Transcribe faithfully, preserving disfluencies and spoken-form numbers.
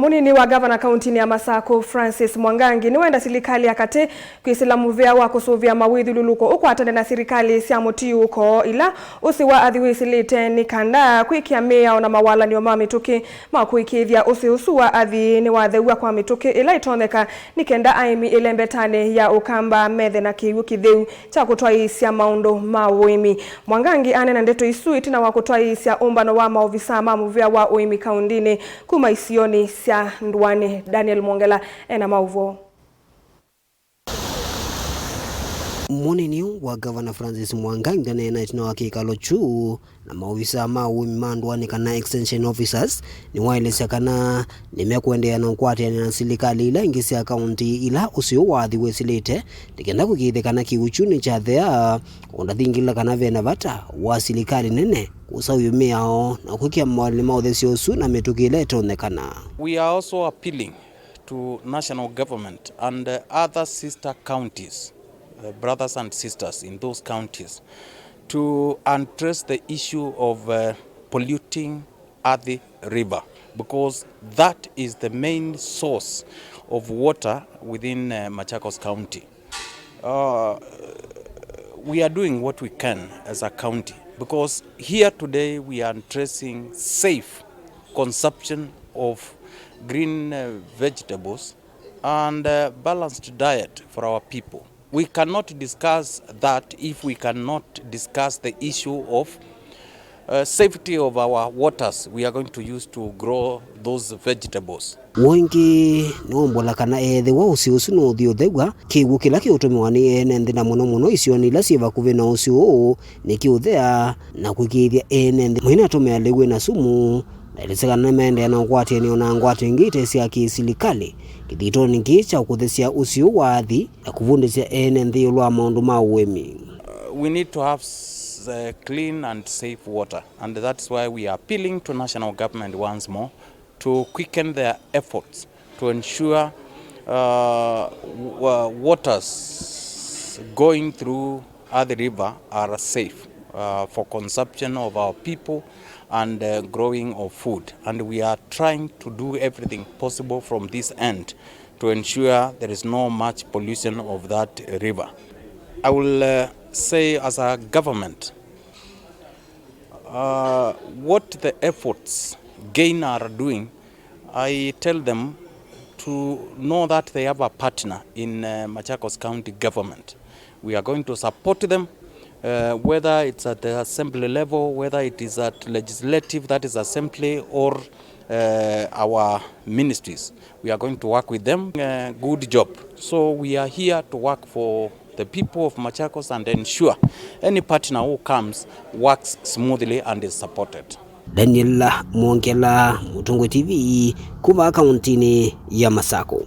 Mũnini wa ngavana kauntinĩ ya Masakũ, Francis Mwangangi, nĩwenda silikalĩ ya katĩ kwĩsĩla mũvĩa wa kũsũvĩa mawĩthyũlũlũko ũkwatane na silikalĩ sya mũtiũũko ila ũsĩ wa athi wĩsĩlĩte nĩ kanda kwĩkĩa mĩao na mawalany'o ma mĩtũkĩ ma kũĩkĩĩthya ũsĩ ũsu wa athi nĩwathew'a kwa mĩtũkĩ ĩla ĩtonyeka nĩ kenda aĩmi ĩlembetanĩ ya Ũkamba methe na kĩw'ũ kĩtheu kya kũtwaĩĩsya maũndũ ma ũĩmi. Mwangangi aneena ndeto isu ĩtina wa kũtwaĩĩsya ũmbano wa maovisaa ma mũvĩa wa ũĩmi kauntinĩ kuma isionĩ sya Ndũanĩ. Daniel Mwongela ena maũvoo. Mũnini wa ngavana Francis Mwangangi aneena ĩtina wa kĩkalo kyu na maovisaa ma ũĩmi ma Ndũanĩ kana extension officers nĩwaelesya kana nĩmekũendeea na ũkwatĩanĩa na silikalĩ ila ingĩ sya kaunti ila ũsĩ ũũ wa athi wĩsĩlĩte nĩ kenda kũĩkĩĩthya kana kĩw'ũ kyu nĩkyathea, ũndathingĩlĩla kana ve na vata wa silikalĩ nene kũsaũvya mĩao na kwĩkĩa mawalany'o ma ũthesyo ũsu na mĩtũkĩ ĩla ĩtonyekana. We are also appealing to national government and, uh, other sister counties, uh, brothers and sisters in those counties, to address the issue of, uh, polluting Athi River, because that is the main source of water within, uh, Machakos County. Uh, we are doing what we can as a county, because here today we are addressing safe consumption of green, uh, vegetables and, uh, balanced diet for our people. We cannot discuss that if we cannot discuss the issue of, uh, safety of our waters we are going to use to grow those vegetables. Ũngĩ nĩwombola kana ethĩwa ũsĩ ũsu nũũthi ũthew'a, kĩw'ũ kĩla kĩũtũmĩwa nĩ ene nthĩ na mũno mũno isionĩ ila syĩ vakuvĩ na ũsĩ ũũ nĩkĩũthea na kũĩkĩĩthya ene nthĩ mainatũmĩa lĩu wĩ na sumu. Naelesya kana nĩmaendeea na ũkwatĩanĩo na ngwatanĩo ingĩ ite sya kĩsilikalĩ kĩthitonĩ kĩĩ kya kũthesya ũsĩ ũũ wa athi na kũvundĩsya ene nthĩ ĩũlũ wa maũndũ ma ũĩmi. Uh, we need to have s- uh, clean and safe water, and that's why we are appealing to national government once more to quicken their efforts to ensure, uh, w- uh, waters going through Athi River are safe, uh, for consumption of our people and, uh, growing of food. And we are trying to do everything possible from this end to ensure there is no much pollution of that river. I will, uh, say, as a government, uh, what the efforts GEIN are doing, I tell them to know that they have a partner in, uh, Machakos County government. We are going to support them, uh, whether it's at the assembly level, whether it is at legislative, that is assembly, or, uh, our ministries. We are going to work with them. Uh, good job. So we are here to work for the people of Machakos and ensure any partner who comes works smoothly and is supported. Daniel Mwongela, Mũtongoi T V, kuma kauntinĩ ya Masakũ.